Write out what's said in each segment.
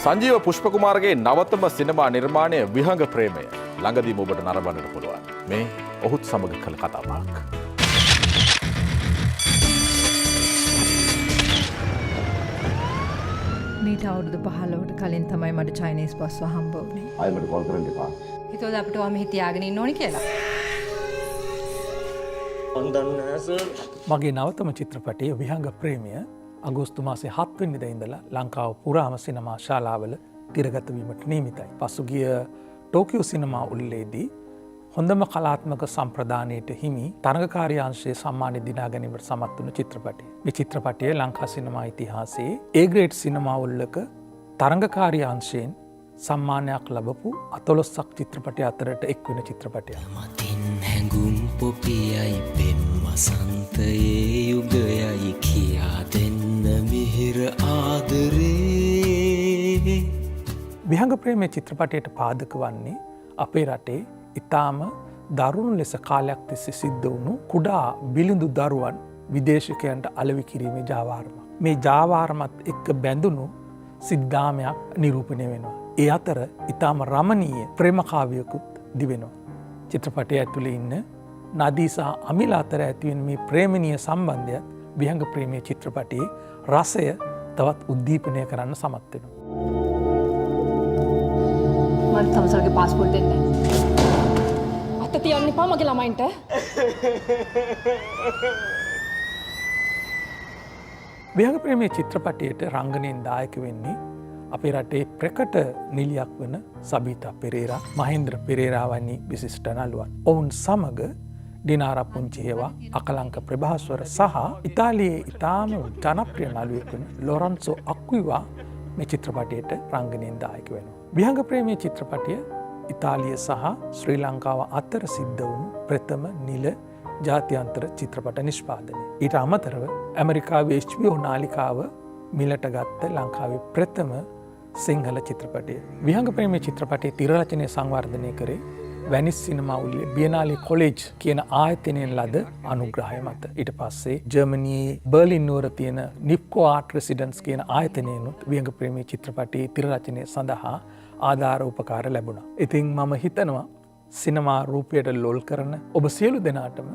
සංජීව පුෂ්පකුමාරගේ නවතම සිනමා නිර්මාණය විහඟ ප්‍රේමය ළඟදීම ඔබට නරඹන්නට පුළුවන්. මේ ඔහුත් සමග කළ කතාබහක්. මීට අවුරුදු 15කට කලින් තමයි මට චයිනීස් බොස්ව හම්බ වුණේ. ආයෙ මට කෝල් කරන්න එපා. හිතුවද අපිට ඔයා මෙහි තියාගෙන ඉන්න ඕනි කියලා? මං දන්නේ නෑ සර්. මගේ නවතම චිත්‍රපටය විහඟ ප්‍රේමය අගෝස්තු මාසේ 7 වෙනිදා ඉඳලා ලංකාව පුරාම සිනමා ශාලාවල තිරගත වීමට නියමිතයි. පසුගිය ටෝකියෝ සිනමා උළෙලේදී හොඳම කලාත්මක සම්ප්‍රදානයට හිමි තරඟකාරී අංශයේ සම්මානය දිනා ගැනීමට සමත් වුණු චිත්‍රපටය. මේ චිත්‍රපටය ලංකා සිනමා ඉතිහාසයේ ඒ ග්‍රේඩ් සිනමා උළෙලක තරඟකාරී අංශයෙන් සම්මානයක් ලැබපු 14ක් චිත්‍රපටය අතරට එක් වෙන චිත්‍රපටයක්. මතින් හැඟුම් පොපියයි පෙම් වසන්තයේ යුගයයි කියා දෙන්න මිහිර ආදරේ. විහඟ ප්‍රේමය චිත්‍රපටයට පාදක වන්නේ අපේ රටේ ඉතාම දරුණු ලෙස කාලයක් තිස්සේ සිද්ධ වුණු කුඩා බිලිඳු දරුවන් විදේශිකයන්ට අලෙවි කිරීමේ ජාවාරම. මේ ජාවාරමත් එක්ක බැඳුණු සිද්ධාමයක් නිරූපණය වෙනවා. ඒ අතර ඉතාම රමණීය ප්‍රේම කාව්‍යකුත් දිවෙනවා. චිත්‍රපටය ඇතුලේ ඉන්න නදී සහ අමිල අතර ඇතිවෙන මේ ප්‍රේමණීය සම්බන්ධයත් විහඟ ප්‍රේමයේ චිත්‍රපටයේ රසය තවත් උද්දීපනය කරන්න සමත් වෙනවා. මට තමසරගේ පාස්පෝර්ට් දෙන්න. අත තියන්න එපා මගේ ළමයින්ට. විහඟ ප්‍රේමයේ චිත්‍රපටයට රංගනයෙන් දායක වෙන්නේ අපේ රටේ ප්‍රකට නිලියක් වන සබීතා පෙරේරා, මහේන්ද්‍ර පෙරේරා වැනි විශිෂ්ට නළුවන්. ඔවුන් සමග ඩිනාර පුංචිහේවා, අකලංක ප්‍රභාස්වර සහ ඉතාලියේ ඉතාම ජනප්‍රිය නළුවෙක් වන ලොරන්සෝ අක්විවා මේ චිත්‍රපටයට රංගනයෙන් දායක වෙනවා. විහඟ ප්‍රේමයේ චිත්‍රපටය ඉතාලිය සහ ශ්‍රී ලංකාව අතර සිද්ධ වුණු ප්‍රථම නිල ජාත්‍යන්තර චිත්‍රපට නිෂ්පාදනය. ඊට අමතරව ඇමරිකාවේ HBO නාලිකාව මිලට ගත්ත ලංකාවේ ප්‍රථම සිංහල චිත්‍රපටය. විහඟ ප්‍රේමයේ චිත්‍රපටයේ තිර රචනය සංවර්ධනය කරේ වැනිස් සිනමා උළෙලේ බියනාලි කොලෙජ් කියන ආයතනයෙන් ලද අනුග්‍රහය මත. ඊට පස්සේ ජර්මනියේ බර්ලින් නුවර තියෙන නිප්කෝ ආර්ට් රෙසිඩන්ස් කියන ආයතනයෙනුත් විහඟ ප්‍රේමයේ චිත්‍රපටයේ තිර රචනය සඳහා ආධාර උපකාර ලැබුණා. ඉතින් මම හිතනවා සිනමා රූපයට ලොල් කරන ඔබ සියලු දෙනාටම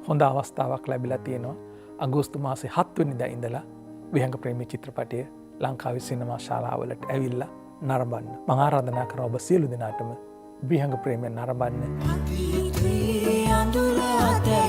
හොඳ අවස්ථාවක් ලැබිලා තියෙනවා. අගෝස්තු මාසේ 7 වෙනිදා ඉඳලා විහඟ ප්‍රේමී චිත්‍රපටය ලංකාවේ සිනමා ශාලාවලට ඇවිල්ලා නරඹන්න. මම ආරාධනා කරනවා ඔබ සියලු දෙනාටම විහඟ ප්‍රේමය නරඹන්න. අතීතයේ අඳුර අතහැර